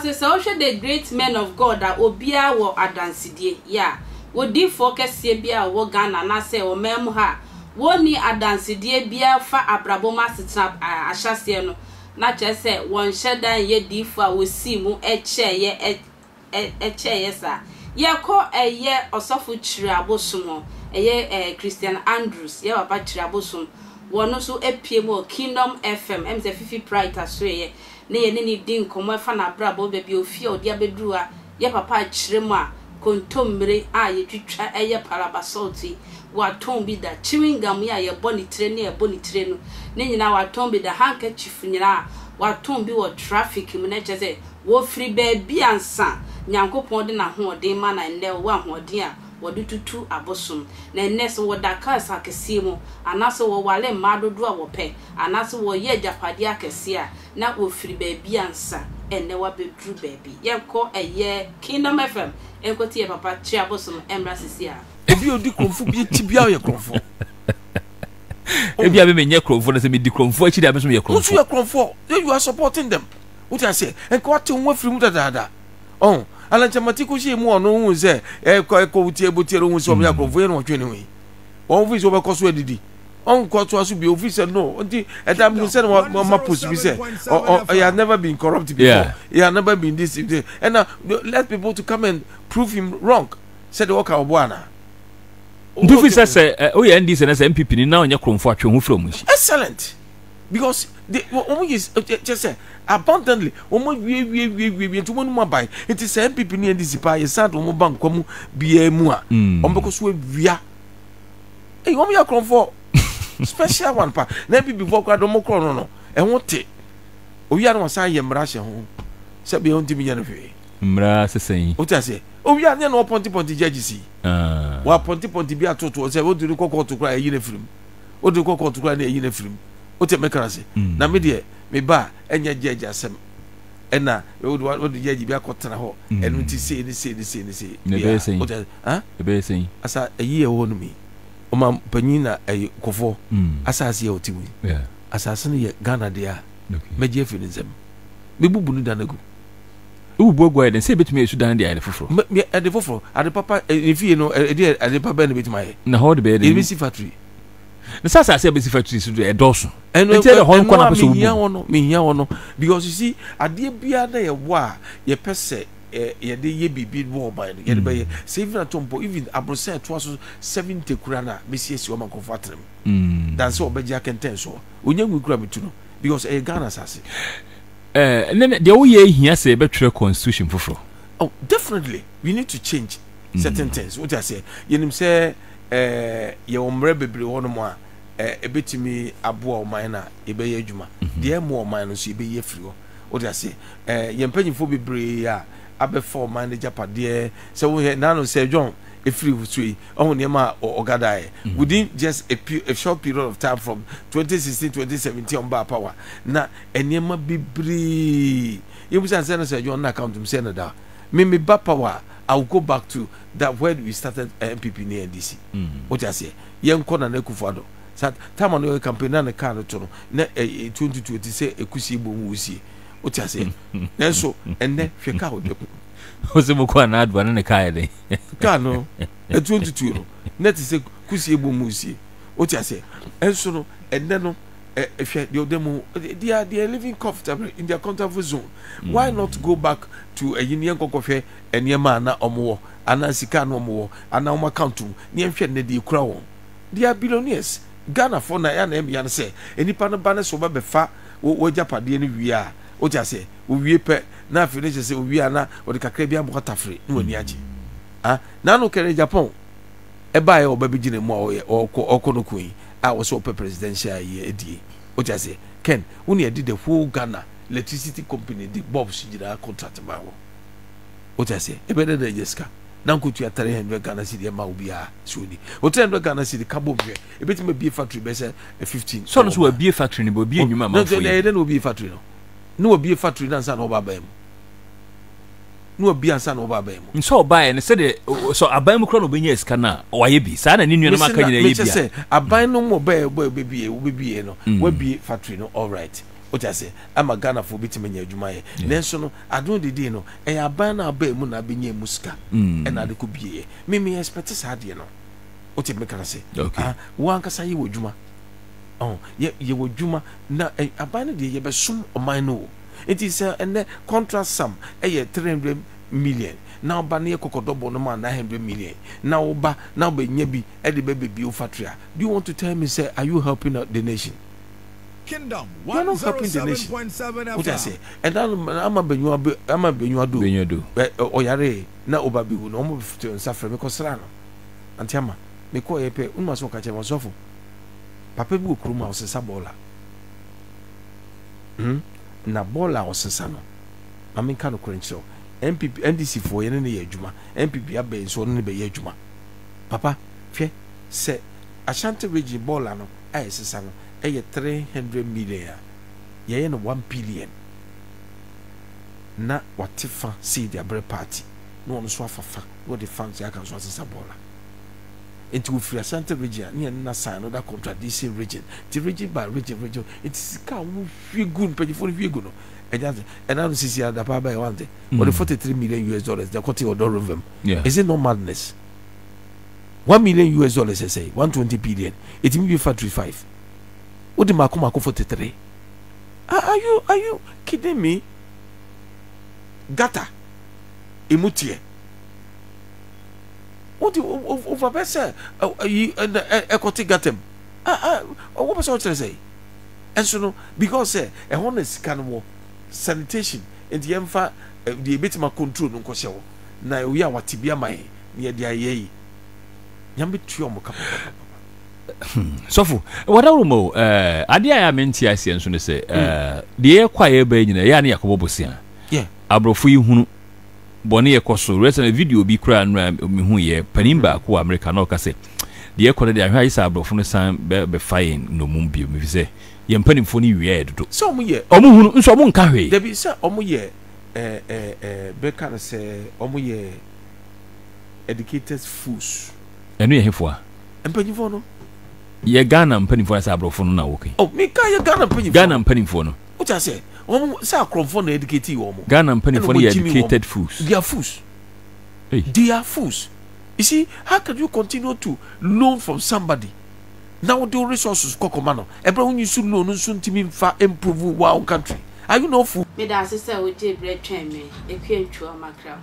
Ɔse sɛ wohwɛ the great men of God a obiara wɔ adansedie, yeah. Odiyifoɔ kɛseɛ biara a ɔwɔ Ghana anaasɛ ɔman mu ha a wɔnni adansedie biara fa abrabɔ mu asetena ahyɛaseɛ no na kyerɛ sɛ wɔnhyɛ da nyɛ diyifoɔ a wɔsii mu kyɛeɛ kyɛeɛ saa. Yɛkɔ ɛyɛ ɔsɔfo Kyiri Abosom hɔ, ɛyɛ Christian Andrews, yɛ papa Kyiri Abosom, wɔno nso apue mu wɔ Kingdom FM, ɛm sɛ Fifi Pratt asoɛeɛ ne yɛne no di nkɔmmɔ ɛfa n'abrabɔ, baabi a ofi a ɔde abɛduru ha, yɛ papa akyerɛ mu a, kontommire a yɛtwitwa yɛ palaba salt yi, watɔn bi da, chewing gum yi a yɛbɔ ne tire ne ɛbɔ ne tire no, ne nyinaa watɔn bi da, handkerchief nyinaa watɔn bi wɔ traffic mu, na kyerɛ sɛ wɔfiri baabi ansa Nyankopɔn de n'ahoɔden ma na ɛnnɛ ɔwɔ ahoɔden a wɔde tutu abosom. Na ɛnnɛ sɛ wɔda cars akɛseɛ mu, anaasɛ wɔware mmaa dodoɔ a wɔpɛ, anaasɛ wɔyɛ agyapadeɛ akɛseɛ a, na wɔfiri baabi ansa ɛnnɛ wɔabɛduru baabi. Yɛnkɔ ɛyɛ Kingdom FM nkɔtie yɛn papa Kyiri Abosom mmra sisi a. Obi a odi kurɔmfo bi akyi biara yɛ kurɔmfo. Ebi a me menyɛ kurɔmfo na sɛ medi kurɔmfo akyi deɛ me nso meyɛ kurɔmfo. Wo nso yɛ kurɔmfo. You are supporting them. Wote aseɛ? Nka wate wo ho afiri mu dadaada. Ɔho. Alankyamati kɔhyɛɛ mu a ɔno hu sɛ ɛkɔ ɛkɔ wotie botie no hu sɛ ɔmo yɛ akorɔmfo yɛ na ɔtwe ne ho yi. Wɔn fi sɛ wɔbɛkɔ so adidi. Ɔnkɔ toa so bio ofi sɛ no nti ɛda mu sɛ na wama post bi sɛ ɔ he has never been corrupt before. Yeah. He has never been this. Ɛna let people to come and prove him wrong. Sɛ deɛ ɔka ɔboa anaa. Nti fi sɛ sɛ woyɛ NDC na sɛ NPP ni na ɔnyɛ korɔmfo atwe ho firi ɔmo akyi. Excellent. Because they wɔn yɛ kyɛ sɛ abundantly wɔn awie wie wie wie wie nti wɔn anum aban nti sɛ NPP ne NDC paa yɛ san de wɔn ba nkwa mu biara mu a wɔn bɛkɔ so awia eyi wɔn yɛ akorɔmfoɔ special one pa na NPP foɔ koraa de wɔn korɔ no no ɛho te owia no wɔsan yɛ mmara hyɛ ho sɛ bia wɔntumi nyɛ no hwee. Mmara sesɛn yi. O ti aseɛ owia ne na ɔpɔntepɔnte judges yi wɔapɔntepɔnte bi atotoɔ sɛ wɔde no kɔ kɔɔto koraa ɛyi no afiri mu. Wode kɔ kɔɔto koraa na ɛyi no afiri mu. Wote me kra se? Na me deɛ, me ba a, ɛnyɛ judge asɛm. Ɛna wode wode judge bi akɔtena hɔ. Ɛno nti sei ne sei ne sei ne sei. Na ɛbɛyɛ sɛn? Wote ase? Ha? Ɛbɛyɛ sɛn? Asa ɛyi ɛwɔ hɔ nom yi. Ɔma panyin na ɛyi kɔfoɔ. Asase a ɔte mu yi. Asase no yɛ Ghana deɛ a, mɛgye afiri ne nsam. Mɛbubu ne dan agu. Wobubu agu ayɛ dɛn? Sɛ ebetumi ayɛ sudan de ayɛ ade foforɔ. Me me ade foforɔ, ade papa ne fie no ɛde ade pa bɛn na ebetumi ayɛ. Na hɔ de bɛyɛ dɛn? Yɛbɛsi factory. Na sɛ asase a bɛsi factory so de ɛdɔɔso. Ɛno Nti ɛdɛ hɔ nkɔ na ɛno a apɛ sɛ wobu. mehia hɔ no mehia hɔ no because you see adeɛ biara na yɛwɔ a yɛpɛ sɛ ɛ yɛde yɛ biribi wɔ ɔman no yɛde bɛyɛ sɛ even ato mpo even aborosan ɛtoa so 70 kura no a mɛsi asi hɔ ma nkurɔfoɔ atena mu dan sɛ ɔbɛgye akɛntɛn soɔ ɔnya nwi kura metu no because ɛyɛ Ghana asase. Eh, ne deɛ woyɛ hia sɛ yɛbɛtwerɛ constitution foforɔ. Oh, definitely we need to change certain things. Wote aseɛ, yɛnim sɛ eh, yɛwɔ mmerɛ bebree hɔ nom a eh, ɛbɛtumi aboa ɔman no a yɛbɛyɛ adwuma. Deɛ ɛmmoa ɔman no nso yɛbɛyi afiri hɔ. Wote aseɛ, eh, yɛn mpanyinfoɔ bebree a abɛfa ɔman no agyapadeɛ sɛ wohɛ naano sɛ John ɛfiri so yi ɔho nneɛma a ɔgadaeɛ within just a, a short period of time from 2016 2017 ɔmbaa power na nneɛma bebree yɛbisa sɛ no sɛ adwuma no account mu sɛ no da me me ba power I will go back to that where we started NPP ne NDC wote aseɛ yɛnkɔ Nana Akufo-Addo sa time a no yɛ campaign na ne car no to no na ɛtuo ntutuo te sɛ ɛkusie bɔ mu wusie wote aseɛ nanso ɛnnɛ hwɛ car ɔda mu wo sɛ mokɔ Nana Addo ne ne car yɛ den car no ɛtuo ntutuo no na te sɛ kusie bɔ mu wusie wote aseɛ ɛnso no ɛnnɛ no hwɛ deɛ ɔda mu they are they are living comfortably in their comfortable zone mm. why not go back to ɛyi ne yɛn kɔkɔhwɛ nneɛma a na wɔn wɔ anaa sika na wɔn wɔ anaa wɔn account mu ne yɛn hwɛ ne deɛ ekura wɔn they are billionaires Ghana fo na yɛn na ɛmia no sɛ nipa no ba ne so ɔbɛbɛfa wɔ agyapadeɛ no wie a o ti aseɛ owie pɛ na afei ne kyerɛ sɛ owie a na ɔde kakra bi abɔ atafere na wɔn ani agye ah n'ano kɛrɛ Japan. Ɛbaeɛ a ɔba bɛgyina mu a ɔyɛ ɔkɔ ɔkɔ no ko yi a ɔsɛ ɔpɛ presidential yi adie wote aseɛ Ken wo ne ɛde the whole Ghana electricity company de bulbs nyinaa contract maa wɔ wote aseɛ ɛbɛ dɛ na ɛnyɛ sika na nkotua 300 Ghana cedi ɛma obiara sɛ ɔni o 300 Ghana cedi ka bom hwɛ ɛbɛtumi abie factory bɛ sɛ 15 sɛ ɔno so wabie factory no bɛ obie nnwuma amanfoɔ yi ɛyɛ dɛ na obie factory no na wabie factory no ansa na ɔba aban mu na wabue ansa na ɔba aban mu. Sɛ ɔbaeɛ no sɛdeɛ sɛ aban mu koraa na ɔbɛnya sika no a wayɛ bi saa na ne nuanom aka nyinaa yɛ bi a. Sɛ aban no mu ɔbɛɛ ɔbɛbie wobɛbie no mm. wabie factory no all right. Wote aseɛ? Ama Ghanafoɔ bɛtumi anya adwuma ayɛ. Nanso no, ade no dede no, ɛyɛ aban no a abaa mu na abɛnya emu sika ɛna ade kɔ bieɛ. Me me expect saa adeɛ no. Wote meka no ase? Ah, wo ankasa yɛ w'adwuma. Oh, yɛ yɛ w'adwuma na eh, aban no deɛ yɛbɛsom ɔman no o. Nti sɛ ɛnɛ contract sum ɛyɛ 300 million na woba na yɛ kɔkɔdɔbɔ no ma 900 million na woba na wobɛnya bi ɛde bɛbɛbie wo factory a, do you want to tell me sɛ are you helping the nation? Kingdom You are not helping the nation. 107.7 Wote FM. aseɛ? Ɛda no ama Benyiwa be ama Benyiwa do Benyiwa do. ɛ ɛ ɔyaree na ɔba bɛwu no wɔn to nsa frɛ me kɔsraa no. Ante ama mekɔeɛ pɛ wonim asɛm a ɔka kyerɛ me ɔsɔfo papa bi wɔ kurom a ɔsesa bɔɔla. Hmm na bɔɔla a ɔsesa no ma menka nokorɛ nkyerɛ wo NPP NDC foɔ yɛne no yɛ adwuma NPP abɛn nso ɔne no bɛyɛ adwuma. Papa hwɛ sɛ Ashanti region bɔɔla no a yɛsesa no yɛ 300 million a, yɛyɛ no 1 billion na wate fa sei de abrɛ party na ɔno nso afa fa na ɔde fa nso aka nso asesa bɔɔla. Nti wɔfiri Ashanti region a ne yɛne no asan another contradicing region nti region by region region nti sika a wɔhwie gu mpanyinfoɔ no hwie gu no ɛnyɛ ade ɛna no sisi adapa aba yɛ wante wɔde 43 million US dollars na ɛkɔte ɔdɔ river mu. Is it not madness? One million US dollars ɛsɛe 120 billion ɛtumi bue factory 5 wode mako mako 43 are, are you are you kidding me gata emu teɛ wode over bɛ sɛ ayi ɛkɔte gata mu wopɛ sɛ ɔkyerɛ sɛ ɛnso no because sɛ ɛhɔ na sika no wɔ sanitation nti yɛmfa deɛ ɛbɛtumi control no nkɔhyɛ hɔ na ɛyɛ a wate bi ama yɛn na yɛde ayɛ yi Nyame bɛtua wɔn ka papapapa. Sɔfo, wadaworo ma o, eh, adeɛ a yɛ a mente aseɛ nso ne sɛ, eh, deɛ yɛkɔ a yɛba yi nyina, yɛ a ne yɛakɔbɔ bosea. Aborɔfo yi hunu bɔne yɛkɔ so. Rɛsɛ na video bi koraa nnora mehu yɛ, panin baako wɔ Amerika na ɔka sɛ, deɛ ɛkɔ no deɛ ahwɛ a gye sɛ aborɔfo no san bɛfa yɛn nnommum bio, ɛfiri sɛ yɛn mpanimfoɔ no wia yɛ dodo. Sɛ wɔn yɛ. Wɔn hunu, nso wɔn nka hwee. Dabi, sɛ wɔn yɛ, eh, eh, eh, bɛka no sɛ wɔn yɛ. Educated fools. Ɛno yɛ hefoa? Mpanyinfoɔ no. Yɛ Ghana mpanimfoɔ anasɛ aborɔfo no na woka yi? Oh, me ka yɛ Ghana mpanyinfoɔ. Ghana mpanimfoɔ no. Wote aseɛ? Wɔn sɛ akorɔmfoɔ na educate wɔn. Ghana mpanimfoɔ no yɛ educated fools. They are fools. Hey. They are fools. You see, how can you continue to loan from somebody? Na wode wo resources kɔ kɔma no. Ɛberɛ wo nyi so loan nso ntumi nfa improve wo own country. Are you not fool? Meda ase sɛ wogyee berɛ twɛn me, Akua Ntwuo Amakra.